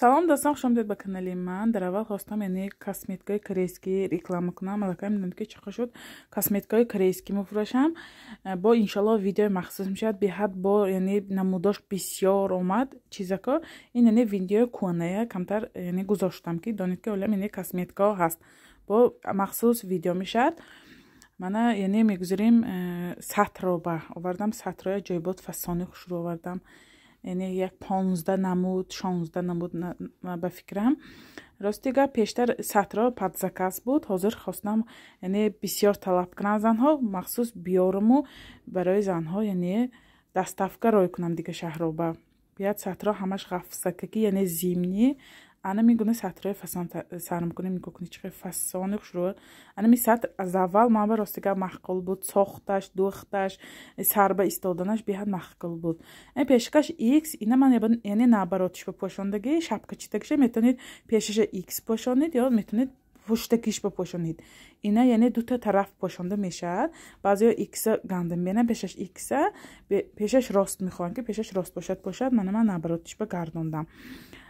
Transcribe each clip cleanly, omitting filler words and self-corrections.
Салом, дӯстон, хуш омадед ба канали ман. Дар аввал хостам, яъне, косметикаи корейский реклама кунам. Аллакай медонед, ки чӣ шуд, косметикаи корейский мефурӯшам. Бо иншалло видеои махсус мешавад. Беҳад бо, яъне, намудош бисёр омад чизако. Ин, яъне, видеои кӯҳная камтар, яъне, гузоштам, ки донед, ки олам, яъне, косметикаҳо ҳаст. Бо махсус видео мешавад. Мана, яъне, мегузарем сатро ба овардам, сатроя ҷойбод фасони хушрӯ овардам, яъне як 15 намуд, 16 намуд ба фикрам. Рости гап, пештар сатро под заказ буд, ҳозир хостам, яъне, бисёр талаб кунам занҳо, махсус биёруму барои занҳо, яъне, доставка рой кунам дига шаҳроба. Бият сатро ҳамаш ғафсакаки, яъне, зимний. Ана гуна сатрои фасон сар мекунем. Нигоҳ кунед, чӣ хел фасони хушрӯ. Анами сатр аз аввал ман ба, рости гап, маъқул буд. Сохташ, дӯхташ, сарба истоданаш беҳад маъқул буд. Пешакаш икс, ина ман, яъне, наоборотиш ба пӯшондагӣ, шапка читагиша. Метавонед пешаша икс пӯшонед ё метавонед пуштакиш бапӯшонед. Ина, яъне, дута тараф пӯшонда мешавад. Баъзеҳо икса гандам мебинам, пешаш икса, пешаш рост мехоҳанд, ки пешаш рост бошад, пӯшад. Мана, ман наоборотиш ба гардондам.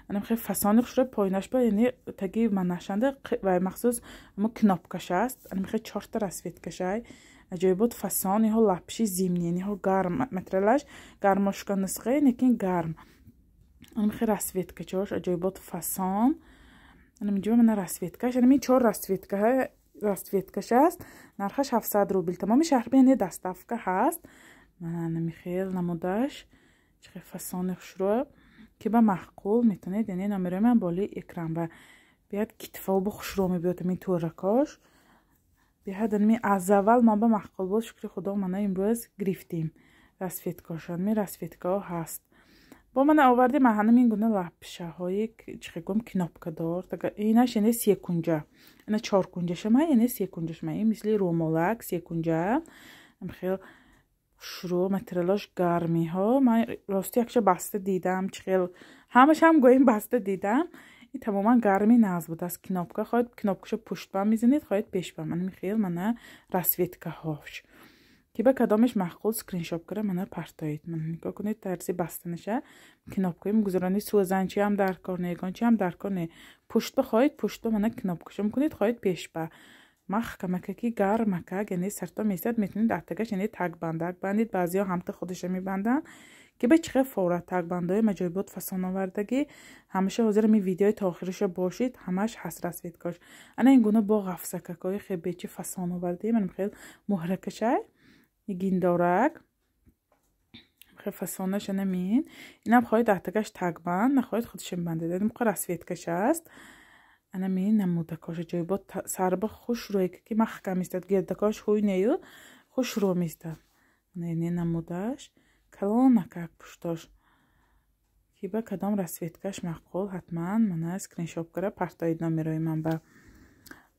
Анам хеле фасони хушро. Поинаш ба, яъне, таги манашанда ва махсус амо кнопкаш аст. Анам хеле чорта расцветкашай, аҷоибот фасон. Иҳо лапши зимний, иҳо гарм, материалаш гармошка нисқе, лекин гарм. Анам хеле расцветкачош аҷоибот фасон. Анам инҷо мана расцветкаш, анами чор расцветка расцветкаш аст. Нархаш 700 рубл, тамоми шаҳр, яъне, доставка ҳаст. Мана, анами хел намудаш, чӣ хел фасони хушрӯ. Ки ба маъқул, метавонед, яъне, номерои ман болои экран ба. Биёд, китфобу хушрӯ мебиёд ҳамин тӯракош. Биҳад ами аз аввал ман ба маъқул буд, шукри Худо, мана имрӯз гирифтем расцветкаошон. Ми расцветкаҳо ҳаст. Бо мана овардем ҳамин гуна лапшаҳои, чӣ гӯям, кнопкадор. Инаш, яъне, секунҷа, ина чоркунҷашама, яъне, секунҷашама. Ин мисли рӯмолак секунҷа, хел хушрӯ, материалош гармиҳо. Ман рости якча баста дидам, чӣ хел ҳамашам гоим баста дидам. Ин тамоман гарми нағз будааст. Кнопка, хоҳед, кнопкашо пуштбам мезанед, хоҳед, пешбам. Ана хел мана расцветкаҳош. Ки ба кадомеш маъқул, скриншот кара, мана партоед. Мана, нигоҳ кунед тарзи бастанаша. Кнопкаи мегузаронед, сӯзанчиам дар кор не, ягончиам дар кор не. Пуштба хоҳед, пуштба мана кнопкашо мекунед, хоҳед, пешба. Маҳкамакаки гармакак, яъне, сарто месад. Метавонед атагаш, яъне, тагбандак бандед, баъзеҳо ҳамта худаша мебанданд. Ки ба чӣ хел фора тагбандҳои маҷоибот фасон овардагӣ ҳамаша. Ҳозир ами видеои то охириша бошид, ҳамаш ҳаст расцветкош. Ана ин гуна бо ғафсакакҳои хел бечи фасон овардем. Ана хел муҳракашай, нигиндорак, хел фасонаш. Анамин инам хоҳед, атагаш тагбанд, нахоҳед, худша мебандед. Анамқа расцветкаш аст. Анамин намудакош аҷоибот, сарба хушрӯе ки маҳкам истад, гирдакош ҳуй нею хушрӯ меистад. Не, намудаш калонакак, пуштош. Ки ба кадом расцветкаш маъқул, ҳатман мана скриншот кара партоид номерои ман ба.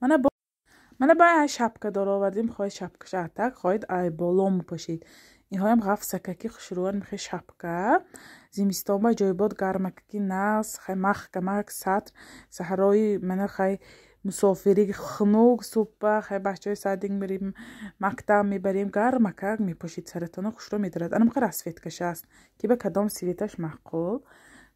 Мана ба шапкадор овардем. Хоҳед, шапкаша атак, хоҳед, ай боло мепӯшед. Инҳоям ғафсакаки хушрӯан, мехе шапка зимистон ба ҷойбод гармакаки нағз, хай маҳкамак сатр. Саҳрои мана хай мусофири хунук, супа хай бачаҳои садик мебарем, мактаб мебарем, гармакак мепӯшид, саратона хушрӯ медорад. Анамқа расцветкаш аст. Ки ба кадом цветаш маъқул,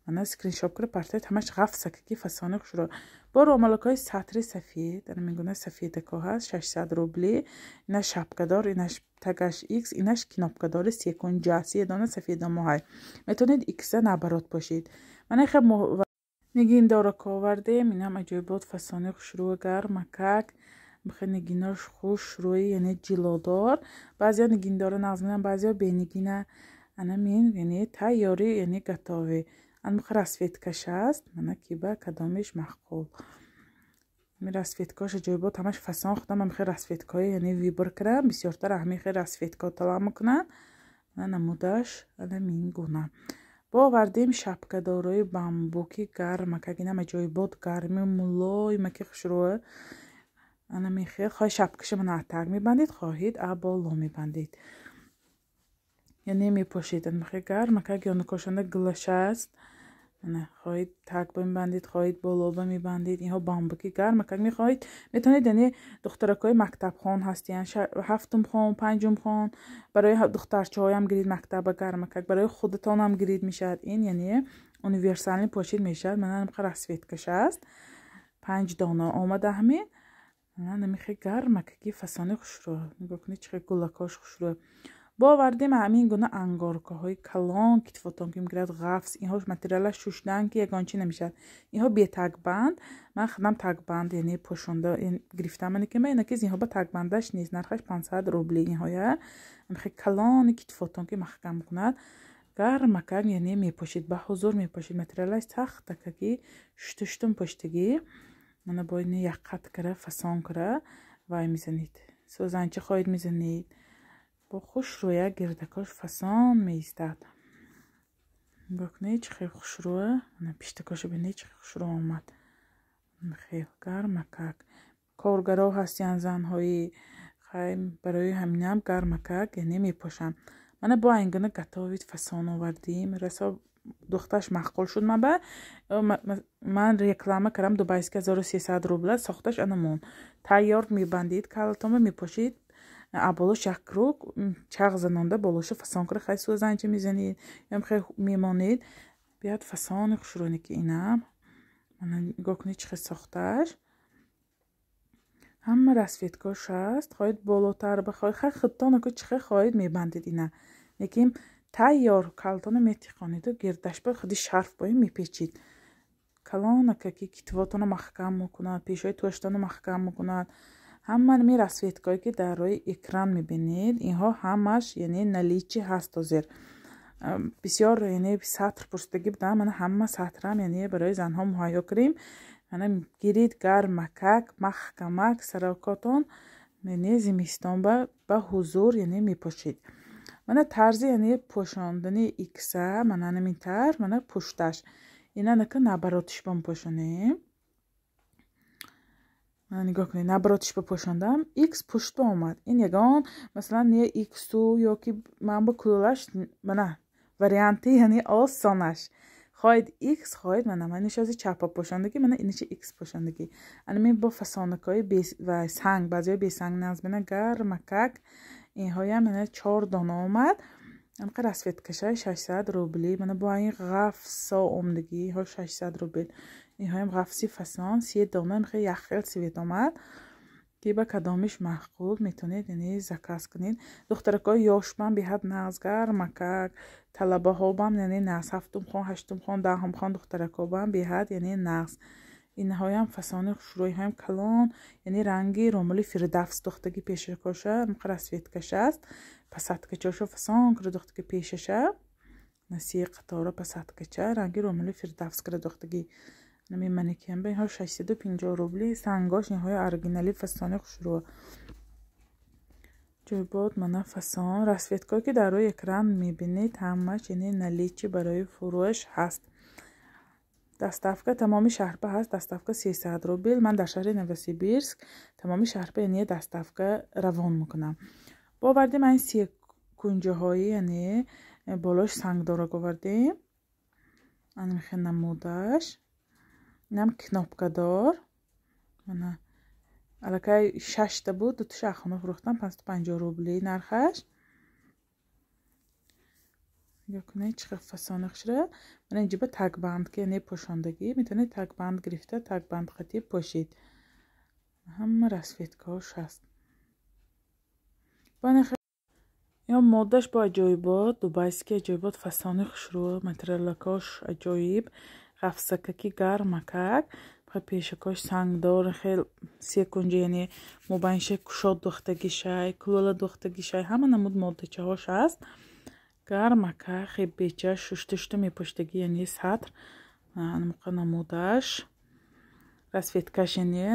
мана скриншот кара партоед. Ҳамаш ғафсакаки фасони хушрӯ. Бо ромалакҳои сатри сафед, ана мегуна сафедако ҳаст, 600 рубли. Инаш шапкадор, инаш тагаш икс, инаш кнопкадори секунҷа, се дона сафедамо ҳай. Метавонед икса наоборот пошед. Мана хел нигиндорако овардем. Инам аҷоибот фасони хушрӯ, гармакак, бихе нигинош хушрӯи, яъне, ҷилодор. Баъзеҳо нигиндора нағз мебинанд, баъзеҳо бенигина. Анамин, яъне, тайёрӣ, яъне, готовый. Анмиха расцветкаш аст. Мана, ки ба кадомеш маъқул, ами расцветкаош аҷоибот, ҳамаш фасон. Худам ҳамихе расцветкаҳои, яъне, выбор кардам, бисёртар ҳамихе расцветкаҳо талаб мекунанд. Мана намудаш анамин гуна. Бо овардем шапкадорои бамбуки гармакак. Инам аҷоибот, гарми мулоимаки хушрӯ. Анамихел хоҳед, шапкаша мана атак мебандед, хоҳед, аболо мебандед, яъне, мепошед. Анамихе гармакак, ёнакошанда гулаш аст. Хоҳед, так мебандед, хоҳед, болоба мебандед. Инҳо бамбуки гармакак. Мехоҳед, метавонед, яъне, духтаракҳои мактабхон ҳастиянд, ҳафтумхон, панҷумхон, барои духтарчаҳоям гирид мактаба гармакак, барои худатонам гирид мешавад. Ин, яъне, Универсальный пошид мешавад. Мана ҳамқа расцветкаш аст. 5 дона омада ҳамин. Мана намихе гармакаки фасони хушрӯ. Нигоҳ кунед, чӣ хел гулакош хушрӯ. Бо овардем ҳамин гуна ангоркаҳои калон, китфотон ки мегирад ғафс. Инҳо материалаш шуштан ки ягон чи намешавад. Инҳо бетагбанд. Ман худам тагбанд, яъне пошонда гирифтам, мане ки ина ки инҳо ба тагбандаш нест. Нархаш 500 рубли инҳоя. Ҳамихе калони китфотон ки маҳкам мекунад. Гармакак, яъне мепошид, ба ҳузур мепошид. Материалаш сахтакаки шушта шуштум поштагӣ. Мана бо ини якқат кара фасон кара вай мезанед. Сӯзанча хоҳед мезанед. Бо хушрӯя гирдакош фасон меистад. Нигоҳ кунед, чӣ хел хушрӯя. Мана пиштакоша бинед, чӣ хел хушрӯ омад. Хел гармакак. Коргаро ҳастиянд занҳои, хай барои ҳаминам гармакак яъне мепошанд. Мана бо ин гуна готовый фасон овардем. Расо духташ маъқул шуд ман ба. Ман реклама кардам дубайский 1300 рубла сохташ анамон. Тайёр мебандид, калатонба мепошид. Болош як круг чағ занонда болоша фасон кара хай сӯзанча мезанед, ям хай мемонед. Биёд фасони хушрӯне ки инам. Мана нигоҳ кунед, чӣ хел сохташ. Ҳама расцветкош аст. Хоҳед болотар бихоҳед, хай худтон аку чӣ хел хоҳед мебандед ина. Лекин тайёр калтона метиқониду гирдаш ба худи шарф бои мепечид. Калонака ки китвотонро маҳкам мекунад, пешҳои тӯштонро маҳкам мекунад. Ҳама ҳамин расцветкое ки дар рӯи экран мебинед, инҳо ҳамаш яъне наличии ҳаст ҳозир. Бисёр яъне сатр пурсидагӣ будам, мана ҳама сатрам яъне барои занҳо муҳайё кардем. Мана гирид гармакак, маҳкамак сарокотон, яъне зимистон ба ҳузур яъне мепошид. Мана тарзи яъне пошондани икса, мана ҳамин тарз, мана пушташ. Ина нака наоборотиш ба мепошонем. Мана нигоҳ кунед, наоборотиш ба пошондам, икс пушт ба омад. Ин ягон, масалан, не иксу ё ки ман ба кулулаш, мана варианти яъне осонаш. Хоҳед икс, хоҳед мана ман нишози чапа пошондагӣ, мана иничи икс пошондагӣ. Ана мин бо фасонакҳои ва санг, баъзеҳо бесанг нағз мебинанд, гармакак. Инҳоям мана 4 дона омад. Ҳамқа расцветкашай 600 рубли. Мана бо ин ғафсо омдагӣ, инҳо 600 рубл. Инҳоям ғафси фасон, 3 дона хел як хел цвет омад. Ки ба кадомиш маъқул метавонед яъне заказ кунед. Духтаракҳои ёшбам беҳад нағз, гармакак, талабаҳобам яъне нағз, ҳафтум хон, ҳаштум хон, даҳум хон духтаракҳобам беҳад яъне нағз. Инҳоям фасони хушрӯ, инҳоям калон, яъне ранги ромули фирдавс духтаги пешакоша, ҳамқа расцветкаш аст. Посадкачошо фасон кара духтаги пешаша. Се қатора посадкача, ранги ромули фирдавс кара духтаги. Нами манекен ба инҳо 650 рубли, сангош инҳои оригинали фасони хушрӯ. Ҷойбод мана фасон, расцветкое ки дар рӯи экран мебинед, ҳамаш яъне наличии барои фурӯш ҳаст. Доставка тамоми шаҳрба ҳаст, доставка 300 рубл. Ман дар шаҳри Новосибирск тамоми шаҳрба яъне доставка равон мекунам. Бо овардем ин се кунҷаҳои яъне болош сангдорак овардем. Анамихе намудаш. Инам кнопкадор. Мана аллакай шашта буд, дуташа ахона фурӯхтам, 550 рубли нархаш. Нигоҳ кунед, чӣ хел фасони хушра. Мана инҷа ба тагбанд ки яъне пошондагӣ, метавонед тагбанд гирифта, тагбанд хати пошид. Ҳама расцветкаҳош ҳаст. Ё моддаш бо аҷоибот, дубайский аҷоибот, фасони хушрӯ, материалакош аҷоиб, ғафсакаки гармакак, пешакош сангдор, хел секунҷа яъне мобайнша кушод духтагишай, кулола духтагишай, ҳама намуд моддачаҳош ҳаст. Гармакак, хел беча шушта шушта мепоштагӣ, яъне сатр, анамуқа намудаш, расцветкаш яъне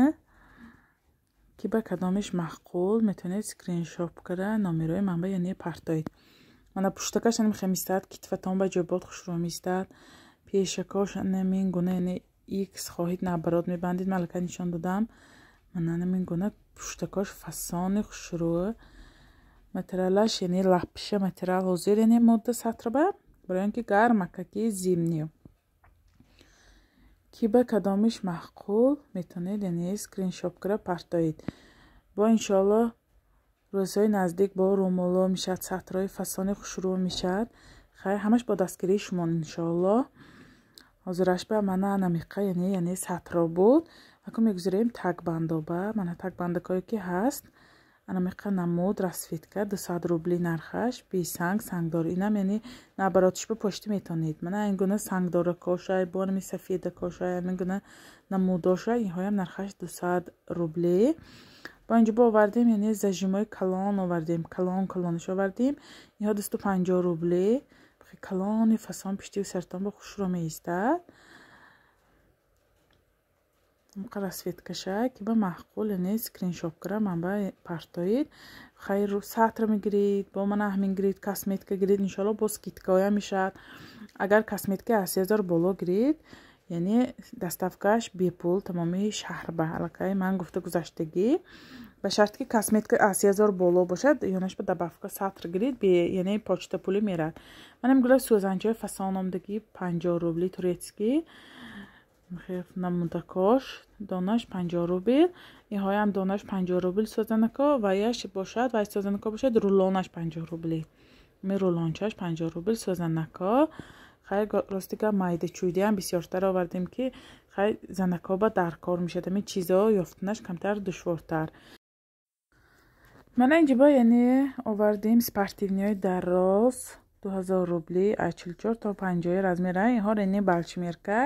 ки ба кадомиш маъқул метавонед скриншот кара номерои манба яъне партоед. Мана пуштакаш ана мехе мистад, китфатон ба ҷойбод хушрӯ мистад. Пешакош ана гуна яъне икс хоҳед наоборот мебандед, ман аллакай нишон додам. Мана ана гуна пуштакош фасони хушрӯ. Материалаш яъне лапша материал ҳозир яъне модда сатрба, барои он ки гармакаки зимний. Ки ба кадомиш маъқул метавонед яъне скриншот кара партоед. Бо иншоаллоҳ рӯзҳои наздик бо румоло мешавад, сатрҳои фасони хушрӯ мешавад. Хайр, ҳамаш бо дастгирии шумо иншоаллоҳ. Ҳозираш ба мана намиқа, яъне сатро буд. Акун мегузарем такбандоба. Мана такбандакое ки ҳаст. Анамиқа намуд расцветка 200 рубли нархаш, бесанг, сангдор. Инам яъне наоборотш ба пошти метонед. Мана ин гуна сангдоракошай, бо ами сафедакошай, ҳамин гуна намудошай, инҳоям нархаш 200 рубли. Бо инҷо бо овардем, яъне зажимои калон овардем, калон калонаш овардем. Инҳо 250 рубли. Калони фасон пиштию сартон ба хушро меистад. Мқа расцветкаша ки ба маъқул, яъне скриншот кара ман ба партоид. Хайр, сатр мегирид, бо мана ҳамин гирид, косметика гирид, иншоалло бо скидкаоям мешавад. Агар косметика аз 3000 боло гирид, яъне доставкааш бепул тамоми шаҳр ба аллакай ман гуфта гузаштагӣ. Ба шарте ки косметика аз 3000 боло бошад, ёнаш ба добавка сатр гирид, яъне почта пулӣ мерад. Манам гула сӯзанчаи фасон омдагӣ 50 рубли турецкий. Намудакош донаш 50 рубл. Инҳоям донаш 50 рубл сӯзанако, ва яш бошад, вай сӯзанако бошад, рулонаш 50 рубли. Ми рулончаш 50 рубл сӯзанако. Хай, рости гап, майда чӯйдиам бисёртар овардем, ки хай занакҳо ба даркор мешавад. Ҳамин чизо ёфтанаш камтар душвортар. Мана инҷо ба яъне овардем спортивниҳои дароз 2000 рубли, аз 44 то 50 размера. Инҳо яъне большемерка,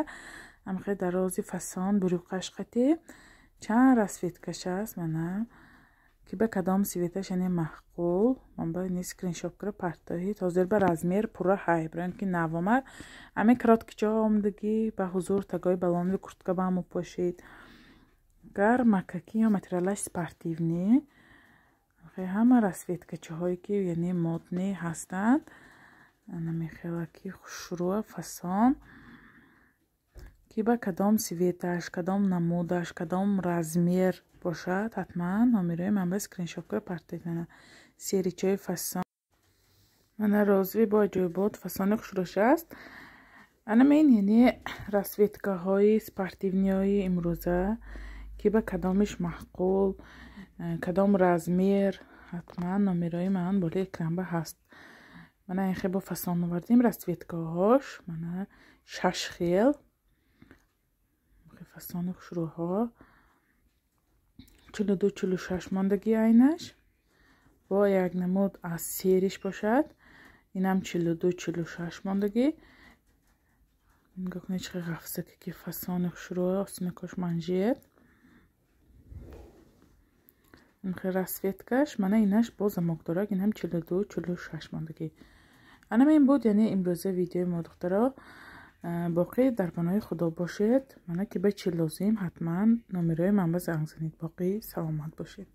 ҳамхе дарози фасон, брюкаш қати чанд расцветкаш аст. Мана ки ба кадом цветаш яъне маъқул, ман ба яъне скриншот кара партоҳид. Ҳозир ба размер пурра ҳай, барои ин ки нав омад. Ҳамин короткичаҳо омдагӣ ба ҳузур, тагои балонови куртка ба ҳам пошид. Гармакаки ё материалаш спортивный. Ҳама расцветкачаҳое ки яъне модный ҳастанд. Намехела ки хушрӯа фасон. Ки ба кадом цветаш, кадом намудаш, кадом размер бошад, ҳатман номерои ман ба скриншот кара партоед. Мана серичаи фасон. Мана розовый бо аҷоибот фасони хушрӯш аст. Анамин яъне расцветкаҳои спортивниҳои имрӯза, ки ба кадомиш маъқул, кадом размер, ҳатман номерои ман болои экран ба ҳаст. Мана ин хел бо фасон овардем расцветкаҳош, мана 6 хел фасони хушрӯҳо. 42 46 мондагӣ айнаш. Бо як намуд аз сериш бошад, инам 42 46 мондагӣ. Нигоҳ кунед, чӣ хел ғафсаке ки фасони хушрӯ, осинакош манжет. Инхел расцветкаш, мана инаш бо замок дорад, инам 42 46 мондагӣ. Анам ин буд яъне имрӯза видеои мо, духтаро. Боқӣ дар паноҳи Худо бошед. Мана ки ба чӣ лозим, ҳатман номерои ман ба занг занед. Боқӣ саломат бошед.